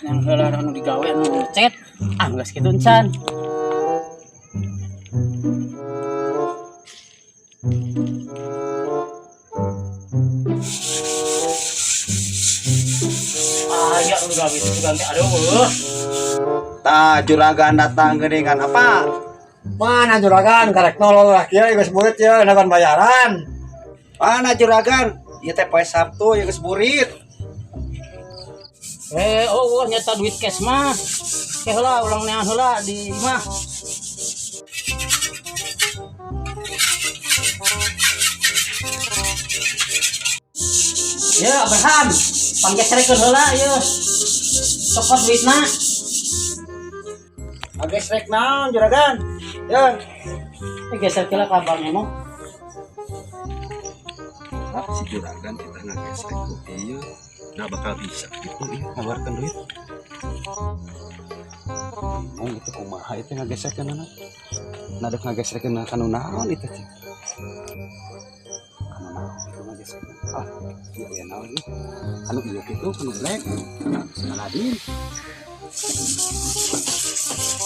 Yang heula anu digawe anu ngecet. Ah, geus kitu encan. Ah, ya nu digawe itu ganti aduh eueuh. Tah, juragan datang geuningan apa? Mana juragan karek nolong lah kieu geus burit ya naban bayaran. Mana juragan? Ieu teh poe Sabtu ya geus burit. Eh, oh, oh, nyata duit cash mah. Ke heula ulang neangan heula di imah. Ya, Abraham, panggesrekeun heula ieu. Cokot duitna. Agesrek naon juragan? Ya. Eh, geser heula ka Bang Emo. Ah, si juragan kita ngagesrek ku ieu. Nggak bakal bisa gitu ieu ngaluarkeun duit. Bingung itu kumaha itu ngagesrekeunana. Nah, dek ngagesrekeun kanu naon itu teh. Kanu naon itu ngagesrekeun. Ah, ieu aya naon ieu? Anu ieu kitu kanu black. Aladin.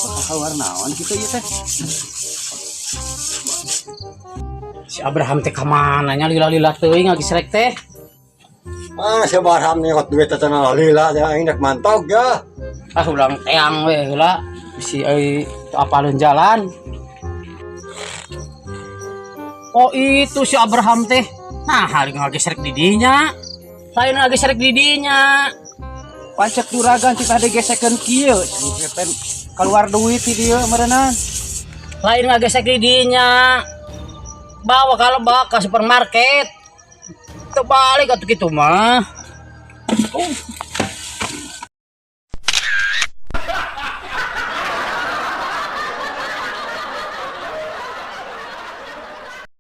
Bakal keluar naon kitu ieu teh. Si Abraham teh ka mana nya lila-lila teuing ngagesrek teh. Ah, si Barham nih kot duit teh cenah lila ya aing rek mantog ya. Ah, ulang teang we heula. Bisi euy teu apaleun jalan. Oh, itu si Abraham teh. Nah, hari ngagesrek di dinya. Lain ngagesrek di dinya. Pancek juragan kita digesekeun kieu. Pen keluar duit di dieu meureunana. Lain ngagesek di dinya. Bawa kalau bawa ke supermarket. Terbalik atuh kitu mah. Oh.